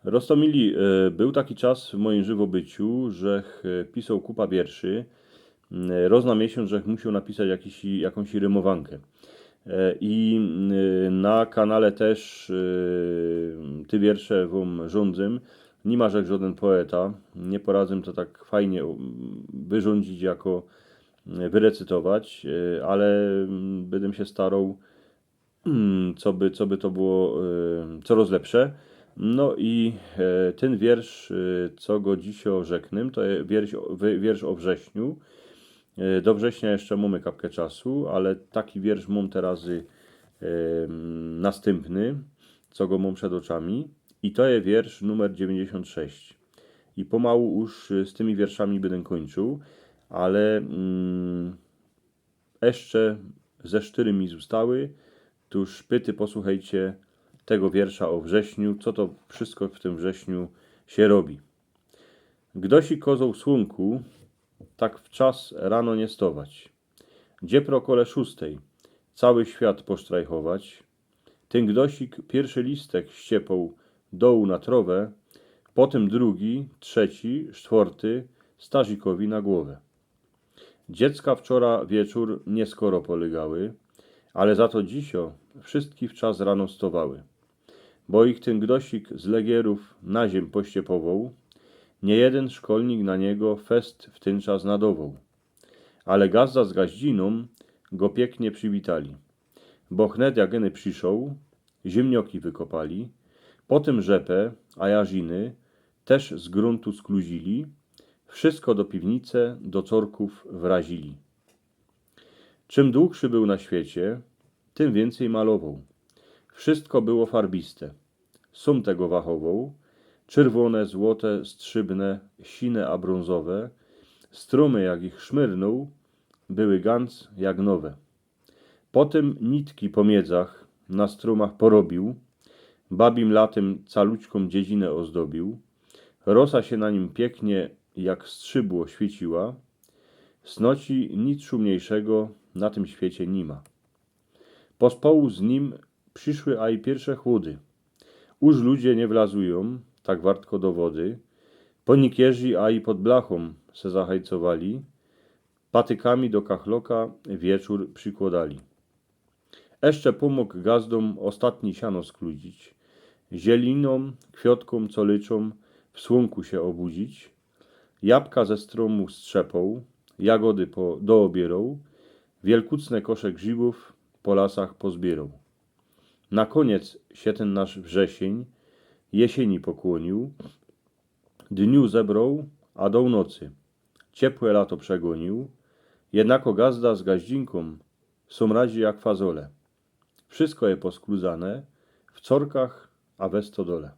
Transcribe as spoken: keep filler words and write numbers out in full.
Roztomili, e, bōł taki czas w mojim żywobyciu, żech, e, pisoł kupa wierszy. Mm, roz na miesiōnc żech musioł napisać jakiś, jakōnś rymowankã. E, i, mm, na kanale tyż, e, te wiersze wōm rzōndzym. Ni ma żech żodyn poeta, niy poradzym to tak fajnie, mm, wyrzōndzić jako, mm, wyrecytować, e, ale, mm, bydym sie staroł, mm, coby, coby to było, e, coroz lepsze. No i, e, tyn wiersz, e, co go dzisiej rzeknōm, to je wiersz o, wy-, wiersz o wrześniu. E, do września jeszcze mōmy kapkã czasu, ale taki wiersz mōm teroz, e, nastympny, co go mōm przed ôczami. I to je wiersz numer dziewiyńćdziesiōnt sześć. I pomału już, e, z tymi wierszami bydym kōńczōł, ale, mm, jeszcze ze sztyry mi zostały. Tōż pejcie, posłuchejcie tego wiersza o wrześniu, co to wszystko w tym wrześniu sie robi. Gdosik kŏzoł słōnku tak wczas rano niy stować. Dziepro kole szōstej cały świat posztrajchować. Tyn gdosik piyrszy listek ściepoł dołu na trowã, potym drugi, trzeci, sztworty starzikowi na głowã. Dziecka wczora wieczōr niy skoro polygały, ale za to dzisiej wszystki wczas rano stowały. Bo ich tyn gdosik z legierōw na ziymiã pościepowoł, niyjedyn szkolnik na niego fest w tyn czas nadowoł. Ale gazda z gaździnōm go piyknie przywitali. Bo chnet jak ôny przyszoł, ziymnioki wykopali, potym rzepã, a jarziny tyż z grōntu skluzili, wszystko do piwnice, do corkōw wrazili. Czym długszy bōł na świecie, tym wiyncyj malowoł. Wszystko było farbiste. Sōm tego wachowoł. Czyrwōne, złote, strzybne, sine a brōnzowe. Strōmy, jak ich szmyrnōł, były gōnc jak nowe. Potym nitki po miedzach na strōmach porobiōł, babim latym calućkōm dziedzinã ôzdobiōł. Rosa sie na nim piyknie jak strzybło świyciła. Snoci nic szumniyjszego na tym świecie ni ma. Pospołu z nim prziszły aj piyrsze chłody. Już ludzie niy wlazujōm tak wartko do wody. Ponikierzi aj pod blachōm se zachajcowali. Patykami do kachloka wieczōr przikłodali. Jeszcze pōmōg gazdōm ôstatni siano skludzić. Zielinōm, kwiŏtkōm, co lyczōm w słōnku sie ôbudzić. Jabka ze strōmu strzepoł, jagody po-, doobieroł, wielkucne kosze grzybōw po lasach pozbieroł. Na kōniec sie tyn nasz wrzesiyń jesyni pokłōniōł, dniu zebroł, a dołnocy ciepłe lato przegōniōł. Jednako gazda z gaździnkōm sōm radzi jak fazole. Wszystko je poskludzane w corkach a we stodole.